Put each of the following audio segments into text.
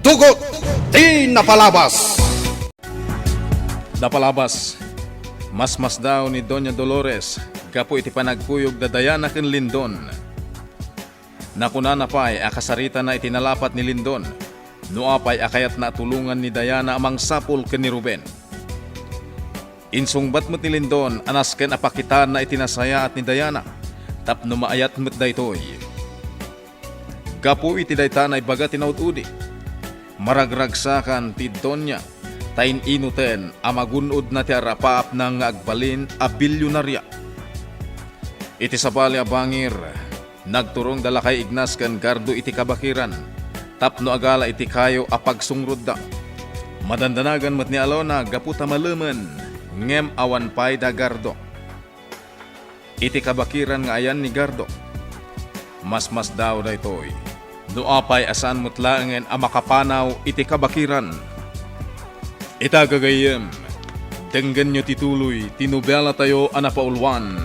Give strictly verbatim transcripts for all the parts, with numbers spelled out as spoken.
Tugot ti napalabas. Napalabas, masmasdaw ni Doña Dolores gapu iti panagkuyog da Diana ken Lindon. Nakunana pay a kasaritana iti nalapat ni Lindon, no apay a kayatna a tulongan ni Diana a mangsapul ken ni Ruben. Insungbat met ni Lindon a nasken a pakitaenna iti nasayaat ni Diana tapno maayat met daytoy. Gapu iti dayta naibaga ti naud-udi, maragragsakan ti Doña ta in-inoten a magun-odna ti arapaapna nga agbalin a bilionaria. Iti sabali a bangir, nagturongda lakay Ignas ken Gardo iti kabakiran tapno agala iti kayo a pagsungrodda. Madandanagan met ni Alona gapu ta malemen, ngem awan pay da Gardo. Iti kabakiran nga ayan ni Gardo, masmasdaaw daytoy no apay a saan met laengen a makapanaw iti kabakiran. Ita gagayyem, denggenyo ti tuloy ti nobelatayo a napauluan,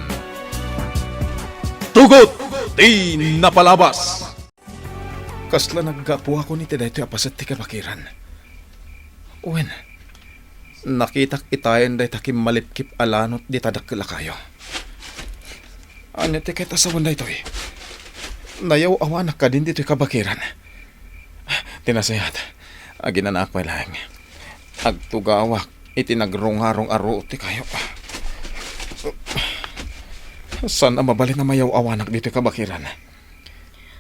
Tugot ti Napalabas. Kasla naggapuakon iti daytoy a paset ti kabakiran. Wen, nakitak itayen dayta kimmalipkip a lanot dita dakkel a kayo. Ania ti kayat a sawen daytoy? Nayaw-awanak kadin ditoy kabakiran. Ti nasayaat, aginanaak pay laeng. Agtugawak iti nagrungarong a ruot ti kayo. Saan a mabalin a mayaw-awanak ditoy kabakiran.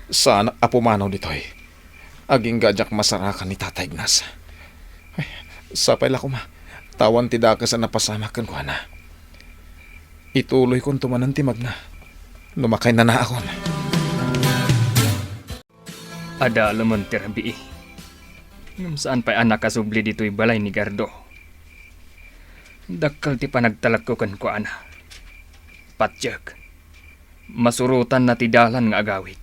Saanak a pumanaw ditoy. Agingga a diak masarakan ni Tata Ignas. Ay, sapay la koma, ta awan ti dakes a napasamak kenkuana. Ituloykonto manen ti magna no makainanaakon. Adalemen ti rabii. Ngem saan pay a nakasubli ditoy balay ni Gardo. Dakkel ti panagtalekko kenkuana. Patiek, masurotanna ti dalan nga agawid.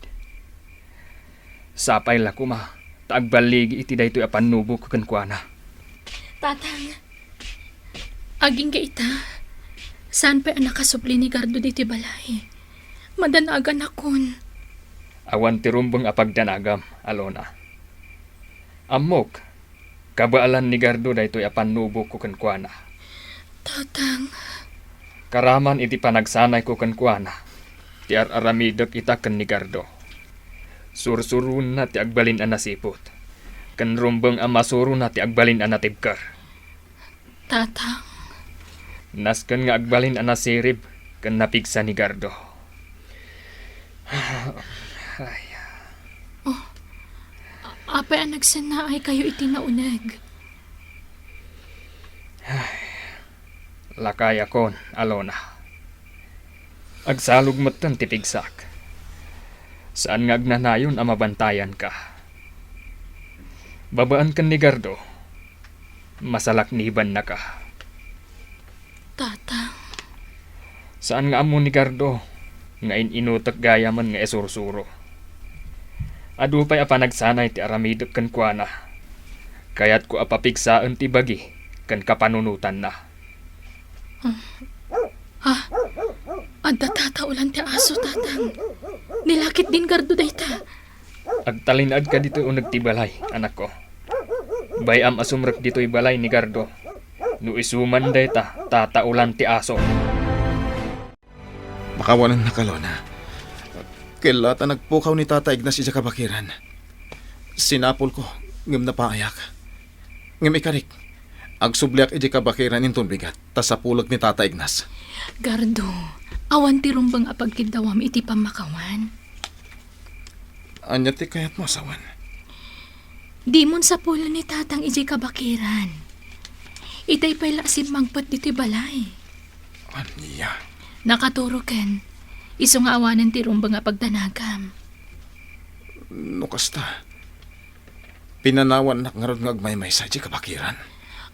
Sapay la koma ta agballigi iti daytoy a pannubok kenkuana. Tatang, agingga ita, saan pay a nakasubli ni Gardo ditoy balay. Madanaganakon. Awan ti rumbeng a pagdanagam, Alona. Ammok, kabaelan ni Gardo daytoy a pannubokko kenkuana. Tatang. Karaman iti panagsanayko kenkuana, ti ar-aramidek ita ken ni Gardo. Sursuronna ti agbalin a nasiput, ken rumbeng a masurona ti agbalin a natibker. Tatang. Nasken nga agbalin a nasirib ken napigsa ni Gardo. Ay. Oh, a-, apay a nagsennaay kayo iti nauneg? Ay, lakayakon, Alona. Agsalog metten ti pigsak. Saan nga agnanayon a mabantayanka. Babaen ken ni Gardo, masalaknibannaka. Tatang. Saan nga ammo ni Gardo nga in-inutek gayamen nga isursuro. Adu pay a panagsanay ti aramidek kenkuana. Kayatko a papigsaen ti bagi ken kapanunotanna. Ah, adda tataulan ti aso, Tatang. Nilakit din Gardo dayta. Agtalinaedka ditoy uneg ti balay, anakko. Bay-am a sumrek ditoy balay ni Gardo. No isu man dayta, tataulan ti aso. Makawanennak, Alona. Kella ta nagpukaw ni Tata Ignas idiay kabakiran. Sinapulko, ngem napaayak. Ngem ikarik, agsubliak idiay kabakiran inton bigat, ta sapulek ni Tata Ignas. Gardo, awan ti rumbeng a pagkiddawam iti pammakawan. Ania ti kayatmo a sawen? Dimon sapulen ni Tatang idiay kabakiran. Itay pay la a simmangpet ditoy balay. Ania? Nakaturo ken, isu nga awanen ti rumbeng a pagdanagam. No kasta, pinanawannak ngarud nga agmaymaysa idiay kabakiran.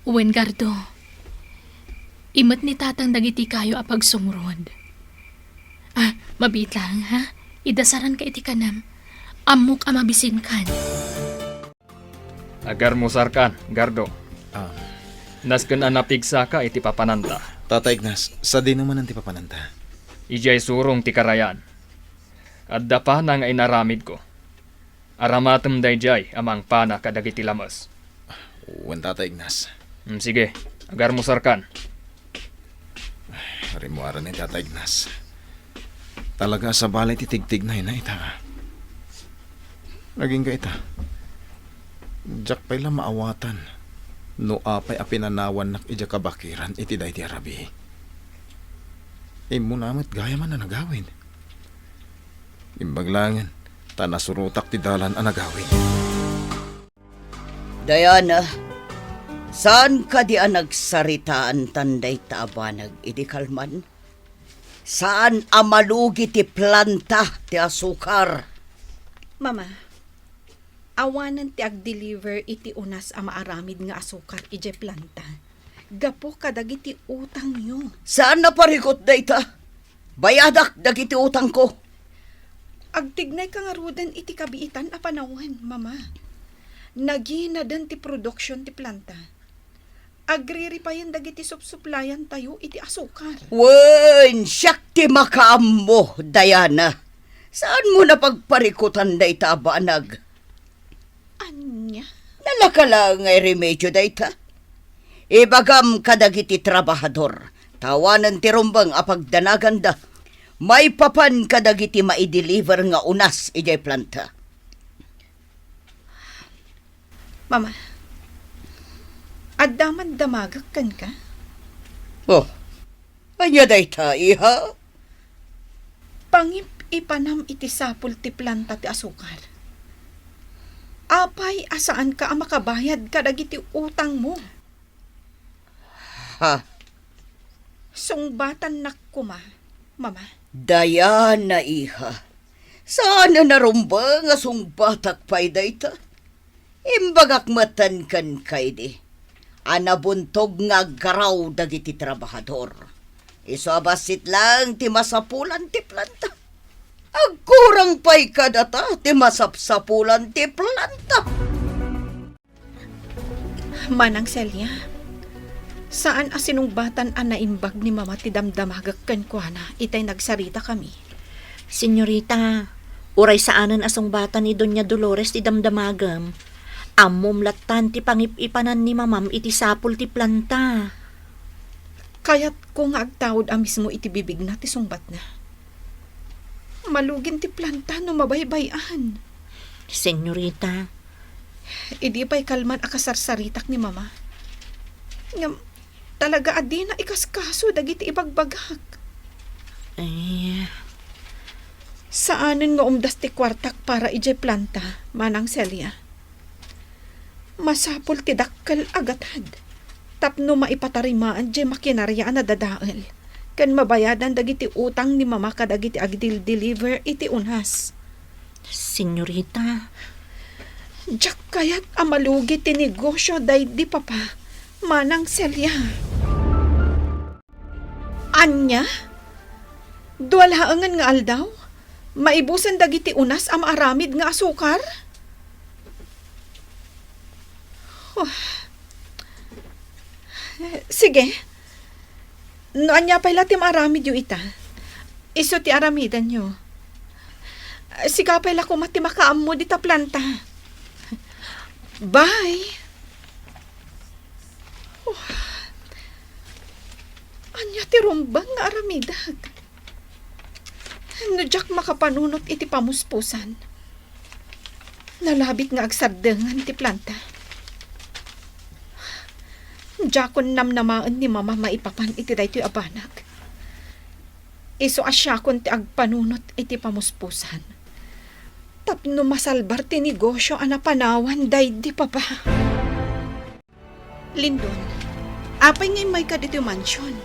Wen, Gardo. Imet ni Tatang dagiti kayo a pagsungrod. Ah, mabiit laeng, ha? Idasaranka iti kanam. Ammok a mabisinkan. Agarmusarkan, Gardo. Ah. Nasken a napigsaka iti papananta. Tata Ignas, sadino manen ti papananta? Idiay surong ti karayan. Adda pana nga inaramidko. Aramatem daydiay a mangpana kadagiti lames. Wen, Tata Ignas. Mm, sige, agarmusarkan. Rimmuaren ni Tata Ignas. Talaga a sabali ti tigtignayna ita. Agingga ita. Diak pay la maawatan no apay a pinanawannak idiay kabakiran iti daydi a rabii. Immuna met gayam a nagawid. Imbag laengen, ta nasurotak ti dalan a nagawid. Diana, saan kadi a nagsaritaan tan dayta a banag idi kalman? Saan a malugi ti planta ti asukar? Mama, awanen ti agdeliver iti unas a maaramid nga asukar idiay planta gapu kadagiti utangyo. Saan a parikut dayta? Bayadak dagiti utangko. Agtignayka ngaruden iti kabiitan a panawen, Mama. Naginaden ti produksion ti planta. Agriripayen dagiti supsuplayantayo iti asukar. Wen, siak ti makaammo, Diana. Saanmo a pagparikutan dayta a banag? Ania? Nalaka laeng nga remedio dayta. Ibagam kadagiti trabahador, ta awanen ti rumbeng a pagdanaganda maipapan kadagiti maideliver nga unas idiay planta. Mama, adda man damagek kenka? Oh, ania dayta, iha? Pangip-ipanam iti sapul ti planta ti asukar. Apay a saanka a makabayad kadagiti utangmo? Ha? Sungbatannak koma, Mama. Diana, iha. Saan a rumbeng a sungbatak pay dayta. Imbagak metten kenka idi a nabuntog nga aggaraw dagiti trabahador. Isu a bassit laeng ti masapulan ti planta. Agkurang pay kadata ti masapsapulan ti planta. Manang Celia, saan a sinungbatan a naimbag ni Mama ti damdamagek kenkuana itay nagsaritakami. Senyorita, uray saanen a sungbatan ni Doña Dolores ti damdamagem, ammom lattan ti pangip-ipanan ni Mamam iti sapul ti planta. Kayatko nga agtaud a mismo iti bibigna ti sungbatna. Malugin ti planta no mabaybay-an. Senyorita. Idi pay kalman a kasarsaritak ni Mama. Ngem, talaga a dina ikaskaso dagiti ibagbagak. Eh. Saanen nga umdas ti kuartak para idiay planta, Manang Celia. Masapul ti dakkel a gatad tapno maipatarimaan diay makinaria a nadadael ken mabayadan dagiti utang ni Mama kadagiti agdildiliver iti unas. Senyorita. Diak kayat a malugi ti negosio daydi Papa, Manang Celia. Ania? Dua laengen nga aldaw? Maibusen dagiti unas a maaramid nga asukar? Oh. Sige. No ania pay la ti maaramidyo ita, isu ti aramidenyo. Sika pay la koma ti makaammo dita planta. Bye. Oh. Ania ti rumbeng nga aramidek? No diak makapanunot iti pamuspusan, nalabit nga agsardengen ti planta. Diakon namnamaen ni Mama maipapan iti daytoy a banag. Isu a siakon ti agpanunot iti pamuspusan tapno masalbar ti negosio a napanawan daydi Papa. Lindon, apay nga immayka ditoy mansion?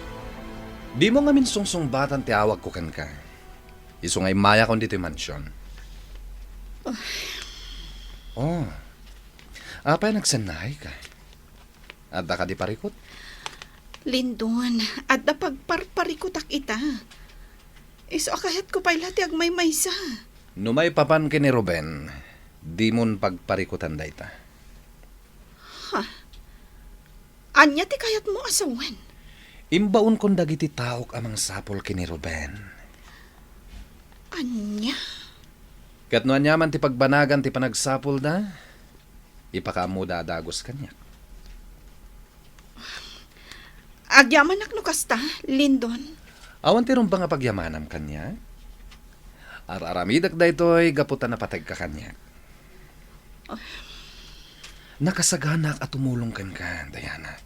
Dimo ngamin sungsungbatan ti awagko kenka. Isu nga immayakon ditoy mansion. Ah. Oh. Apay nagsennahayka? Adda kadi parikut? Lindon, adda pagparparikutak ita. Isu a kayatko pay la ti agmaymaysa. No maipapan ken ni Ruben, dimon pagparikutan dayta. Ha? Ania ti kayatmo a sawen? Imbaonkon dagiti taok a mangsapul ken ni Ruben. Ania? Ket no aniaman ti pagbanagan ti panagsapulda, ipakaammoda a dagus kaniak. Agyamanak no kasta, Lindon. Awan ti rumbeng a pagyamanam kaniak? Ar-aramidek daytoy gapu ta napateg ka kaniak. Nakasaganaak a tumulong kenka, Diana.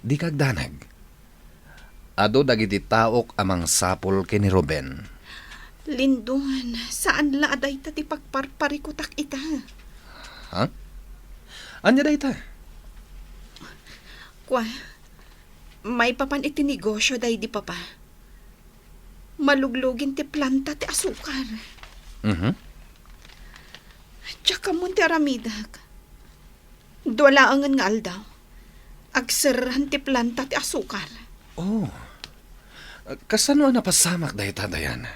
Dika agdanag. Adu dagiti taok a mangsapul ken ni Ruben. Lindon, saan la a dayta ti pagparparikutak ita. Ha? Ania dayta? Kua, maipapan iti negosio daydi papa. Maluglugin ti planta ti asukar. Mhm. Diak ammon ti aramidek. Dua laengen nga aldaw, agserran ti planta ti asukar. Oh. Kasano a napasamak dayta, Diana?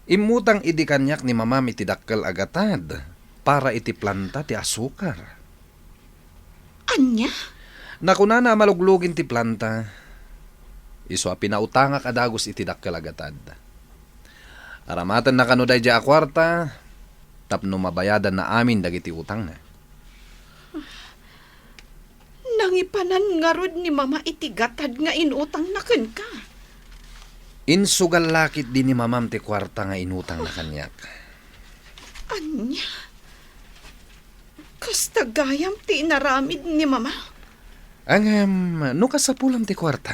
Immutang idi kaniak ni mamam iti dakkel a gatad para iti planta ti asukar. Ania? Nakunana a maluglugin ti planta. Isu a pinautangak a dagus iti dakkel a gatad. Aramatenna kano daydiay a kuarta tapno mabayadanna amin dagiti utangna. Nangipanan ngarud ni Mama iti gatad nga inutangna kenka? Insugal la ketdi ni Mamam ti kuarta nga inutangna kaniak. Ania? Kasta gayam ti inaramid ni Mama? Ngem, no kasapulam ti kuarta,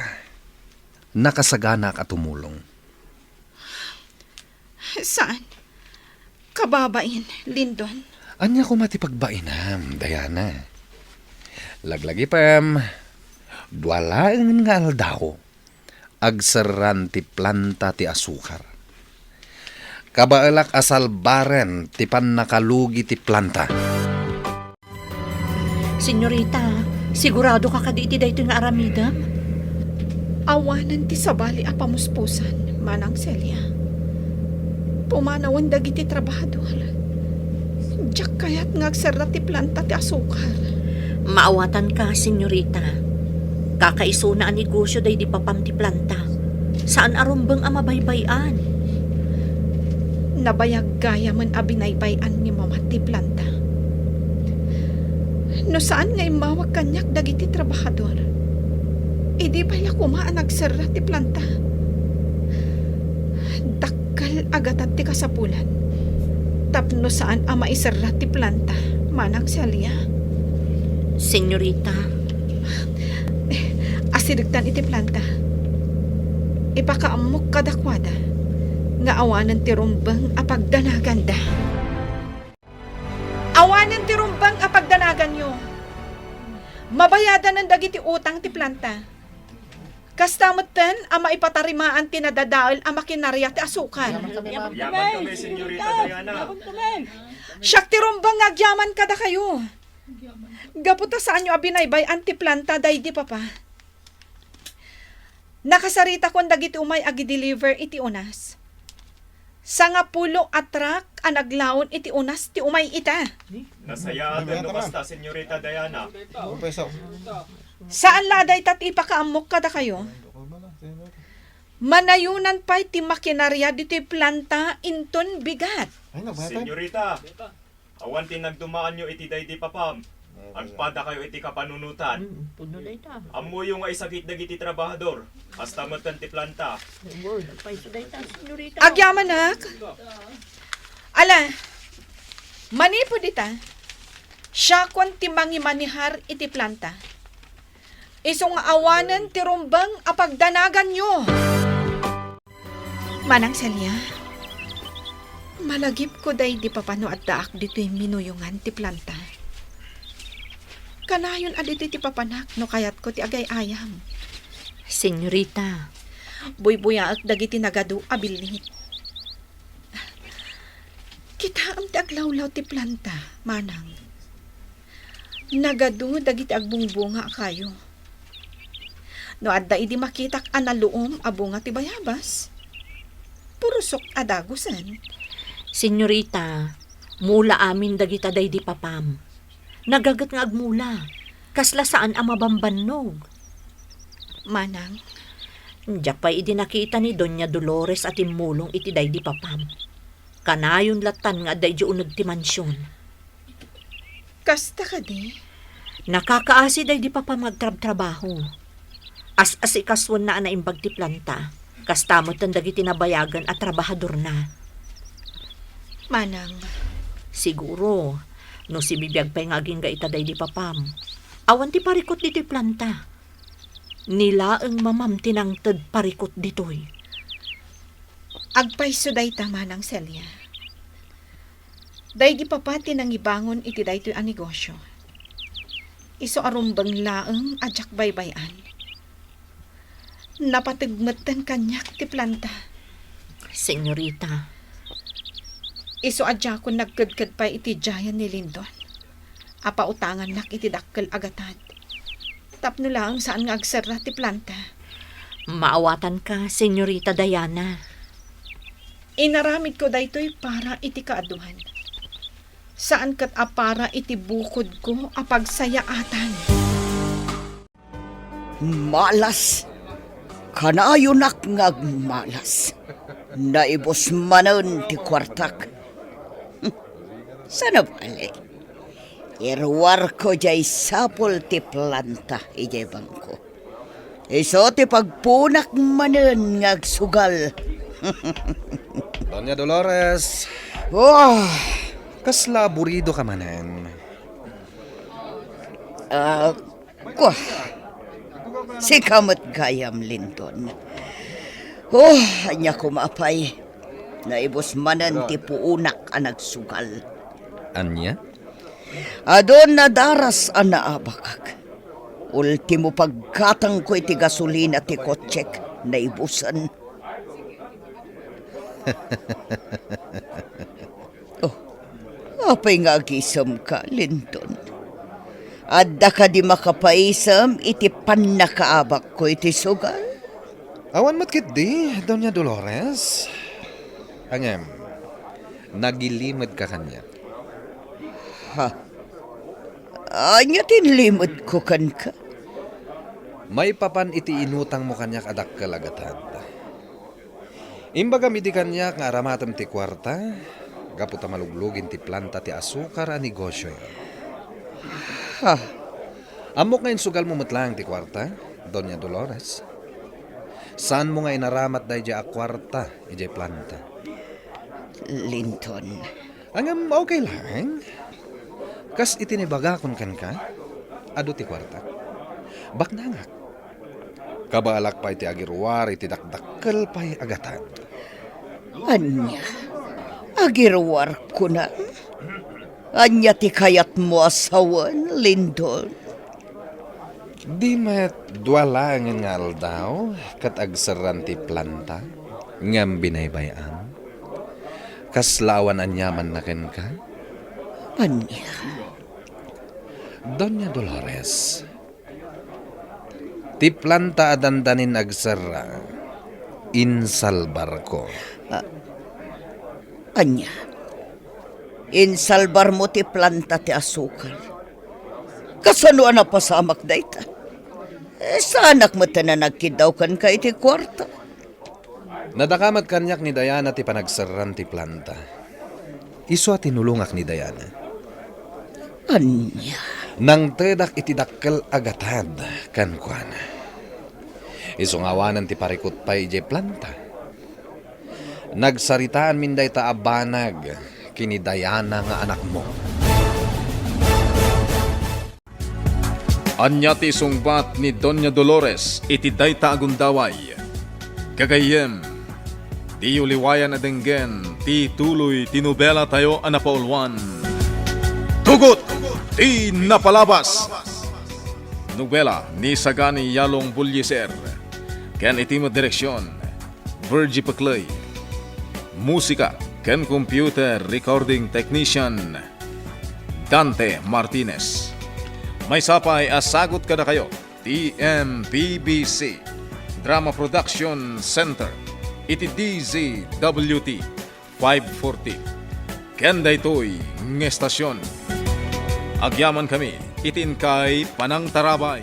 nakasaganaak a tumulong. Saan? Kababain, Lindon. Ania koma ti pagbainam, Diana? Laglagipem, dua laeng nga aldaw, agserran ti planta ti asukar. Kabaelak a salbaren ti pannakalugi ti planta. Senyorita, sigurado ka kadi iti daytoy nga aramidem? Awanen ti sabali a pamuspusan, Manang Celia. Pumanawen dagiti trabahador. Diak kayat nga agserra ti planta ti asukar. Maawatanka, senyorita. Kakaisuna a negosio daydi papam ti planta. Saan a rumbeng a mabaybay-an. Nabayag gayamen a binaybay-an ni Mama ti planta. No saan nga immawag kaniak dagiti trabahador, idi pay la koma a nagserra ti planta. Dakkel a gatad ti kasapulan tapno saan a maiserra ti planta, Manang Celia. Senyorita. Eh, asidegtan iti planta. Ipakaammok kadakuada nga awanen ti rumbeng a pagdanaganda. Awanen ti rumbeng a pagdanaganyo. Mabayadanen dagiti utang ti planta. Kasta metten a maipatarimaan ti nadadael a makinarya ti asukar. Agyaman kami, Senyorita Diana. Siak ti rumbeng nga agyaman kadakayo. Gapu ta saanyo a binaybay-an ti planta daydi papa. Nakasaritakon dagiti umay agideliver iti unas. Sangapulo a truck a naglaon iti unas ti umay ita. Nasayaaten no kasta, Senyorita Diana. Saan la a dayta ti ipakaammok kadakayo. Manayonan pay ti makinarya ditoy planta inton bigat. Senyorita, awan ti nagdumaanyo iti daydi papam. Agpadakayo iti kapanunotan. Mm, puno dayta. Ammoyo nga isakit dagiti trabahador, kasta metten ti planta. Payso dayta, senyorita. Agyamanak. Ala, manipud ita, siakon ti mangimanihar iti planta. Isu nga awanen ti rumbeng a pagdanaganyo. Manang Celia, malagipko daydi papa no addaak ditoy minuyongan ti planta. Kanayon a ditoy ti papanak no kayatko ti agay-ayam. Senyorita. Buybuyaek dagiti nagadu a billit. Kitaem ti aglawlaw ti planta, Manang. Nagadu dagiti agbungbunga a kayo. No adda idi makitak a naluom a bunga ti bayabas, purosok a dagusen. Senyorita, mula amin dagita daydi papam. Nagaget nga agmula. Kasla saan a mabambannog. Manang. Diak pay idi nakita ni Doña Dolores a timmulong iti daydi papam. Kanayon lattan nga adda idiay uneg ti mansion. Kasta kadi? Nakakaasi daydi papam nga agtrabtrabaho. As-asikasuenna a naimbag ti planta. Kasta metten dagiti nabayagen a trabahadorna. Manang. Siguro, no sibibiag pay nga agingga ita daydi papam, awan ti parikut ditoy planta. Ni laeng mamam ti nangted parikut ditoy. Agpayso dayta, Manang Celia. Daydi papa ti nangibangon iti daytoy a negosio. Isu a rumbeng laeng a diak baybay-an. Napateg metten kaniak ti planta. Senyorita. Isu a diakon nagkedked pay iti diayan ni Lindon a pautangannak iti dakkel a gatad. Tapno laeng saan nga agserra ti planta. Maawatanka, Senyorita Diana. Inaramidko daytoy para iti kaaduan. Saan ket a para iti bukodko a pagsayaatan. Malas. Kanayonak nga agmalas. Naibus manen ti kuartak. Saan a bale? Iruarko diay sapul ti planta idiay bangko. Isu ti pagpunak manen nga agsugal. Doña Dolores. Oh, kasla aburido ka manen. Ah, kua. Sika met gayam, Lindon. Oh, ania koma pay. Naibus manen ti puunak a nagsugal. Ania? Adu nadaras a naabakak. Ultimo paggatangko iti gasolina ti kotsek, naibusen. Oh, apay nga agisemka, Lindon? Adda kadi makapaisem iti pannakaabakko iti sugal? Awan met ketdi, Doña Dolores. Ngem, nagilimedka kaniak. Ha? Ania ti inlimedko kenka? Maipapan iti inutangmo kaniak a dakkel a gatad. Imbagam idi kaniak nga aramatem ti kuarta, gapu ta maluglugin ti planta ti asukar a negosio. Ha? Ammok nga insugalmo met laeng ti kuarta, Doña Dolores. Saanmo nga inaramat daydiay a kuarta idiay planta? Lindon. Ngem okay laeng. Kas iti nibagakon kenka, adu ti kuartak. Baknangak. Kabaelak pay ti agiruar iti dakdakkel pay a gatad. Ania? Agiruar kunam? Ania ti kayatmo a sawen, Lindon? Di met dua laengen nga aldaw ket agserran ti planta ngem binaybay-am? Kasla awan aniamanna kenka? Ania? Doña Dolores, ti planta a dandanin agserra, insalbarko. A-, ania? Insalbarmo ti planta ti asukar? Kasano a napasamak dayta? Eh, saanak met a nagkiddaw kenka iti kuarta. Nadakamat kaniak ni Diana ti panagserran ti planta. Isu a tinulongak ni Diana. Ania? Nangtedak iti dakkel a gatad kenkuana. Isu nga awanen ti parikut pay idiay planta. Nagsaritaanmin dayta a banag ken ni Diana nga anakmo. Ania ti isungbat ni Doña Dolores iti dayta a gundaway? Gagayyem, diyo liwayan a denggen ti tuloy ti nobelatayo a napauluan, Tugot ti Napalabas! Nobela ni Sagani Yalong Bullieser, ken iti met direksion, Virgie Peclay. Musika ken computer recording technician, Dante Martinez. Maysa pay a sagut kadakayo ti M P B C Drama Production Center iti D Z W T five forty. Ken daytoy nga estasion, agyamankami iti inkay panangtarabay.